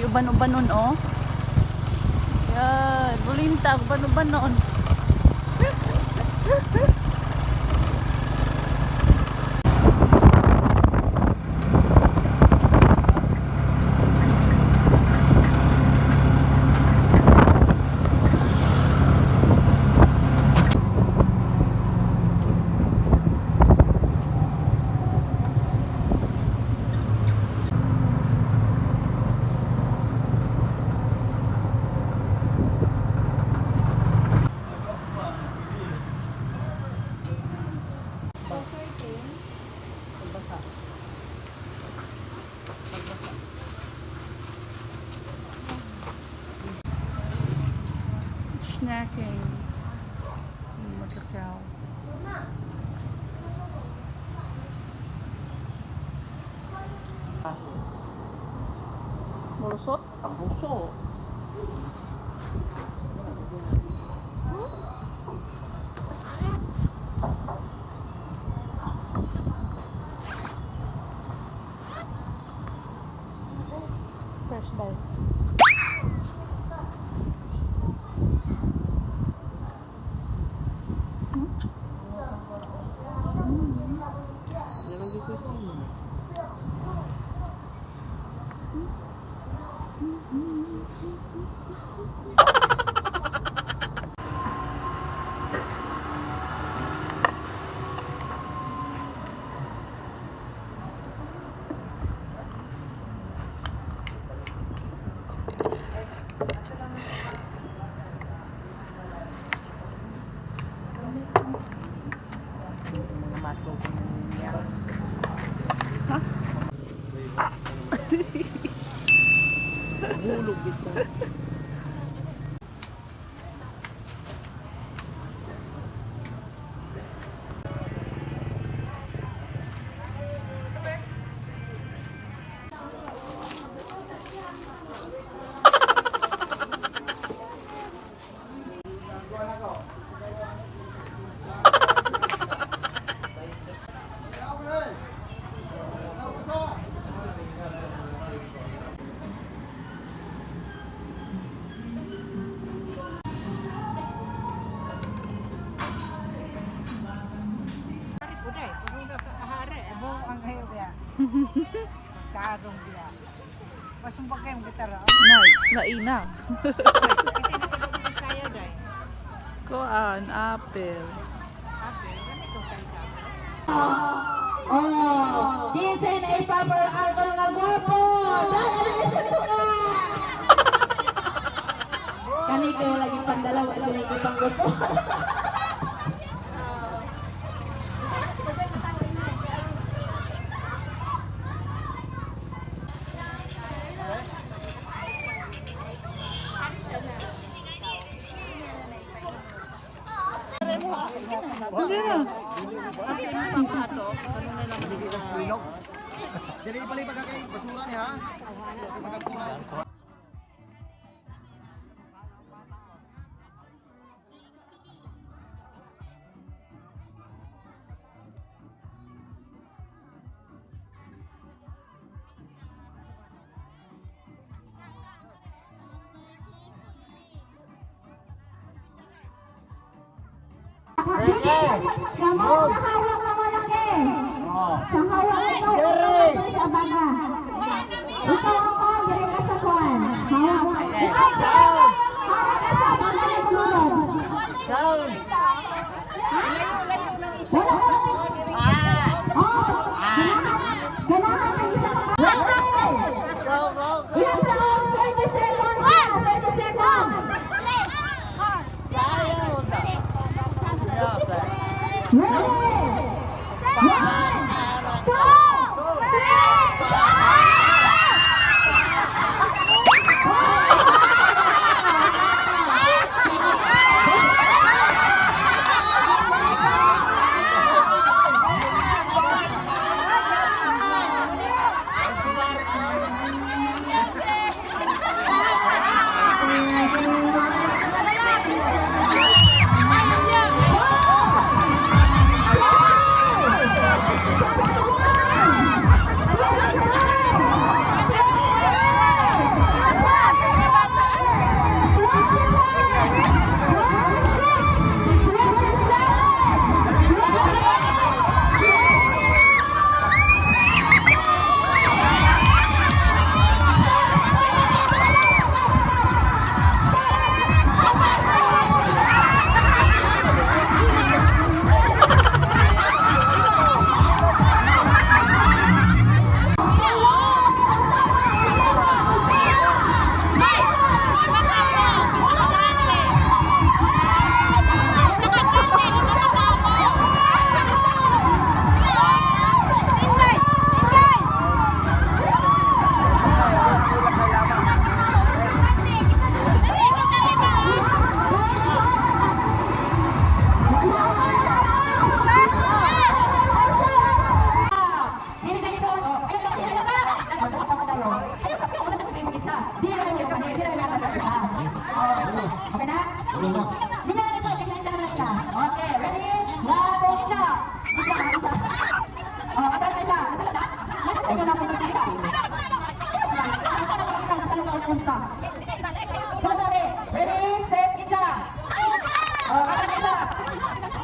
Giuban-ubanon oh. Yan, bulinta, uban-ubanon. Pagbasa. Pagbasa. Snacking. Magkakaw. Mulusot? Ang puso. First bite. Nalagi ko siya. Mga matlo ko niya. Ha? Hulog dito. Karong biya. Masumbag kayong gitara. Nay, laina. Kasi nakadugtong tayo dai. Kuan, apple. Apple, ganito kayo sa Oh, 15 na ipapar alcohol nga gwapo. Dala na sa tuna. Kani kayo lagi pandala, wala lagi pang gwapo. Hindi na. Dili ipalipad na kay basura ni ha. Pagkapura. Kamot sa hawak na malaki. Sa hawak ikaw, ikaw sa baga. Ikaw ako, diri ka sa kuwan. Hawak. Ikaw sa hawak ka sa baga ng tulog. Wala ka. Oh, ganahan. Ganahan ng isa ka. Ilang round? 30 seconds na. 30 seconds. Ready? One, two, Okay na? Hindi na ito, tingnan siya na sila. Okay, ready? One, two, isa. Isa, isa. Oh, atas isa. Atas na isa. Ready, set, isa. Oh, atas isa.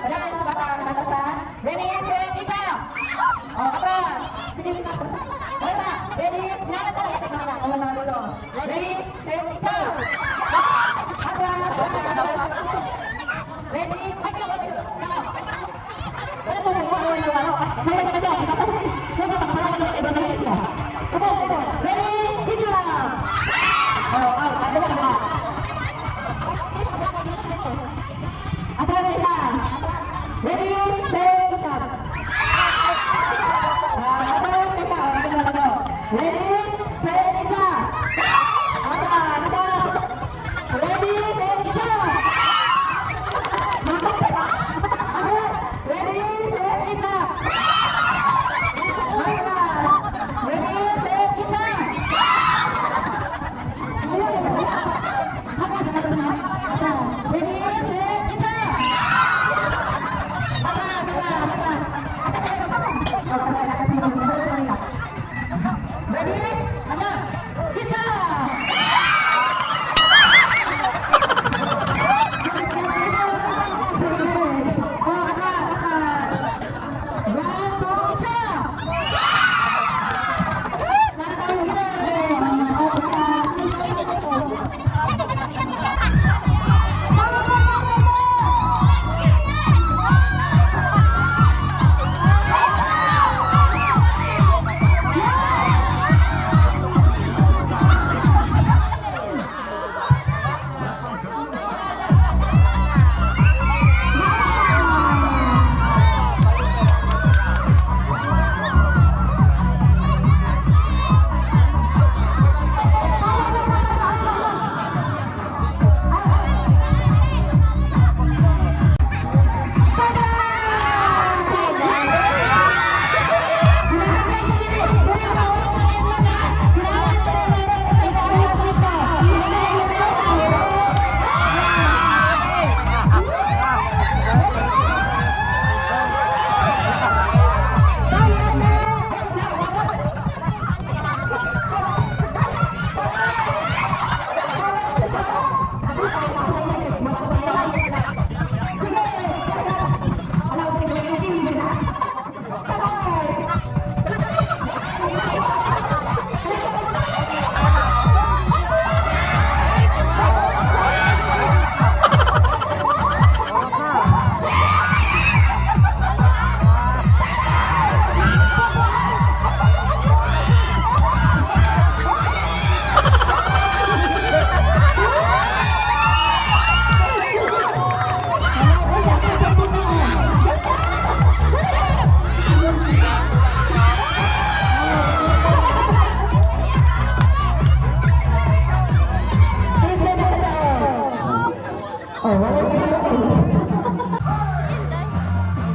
Wala na bata natasan. Ready, set, isa. Oh, atras. Sige, wala. Ready, ready, set, isa. Atras. Ready? Ready? Hit. Oh, out. Atras na isa. Ready, set, stop. Atras na isa. Ready, set, isa. Atras, atras. Ready, set, isa. Ready, set, isa. Atras. Ready, set, isa. Ready, set, isa. Ready? Ano? Isa! Oh, atras, atras. One, two, isa!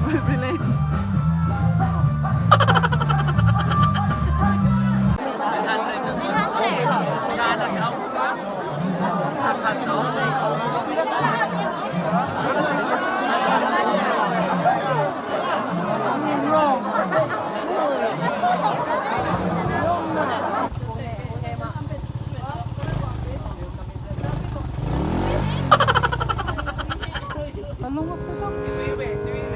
Bibili. Ano mo sa to?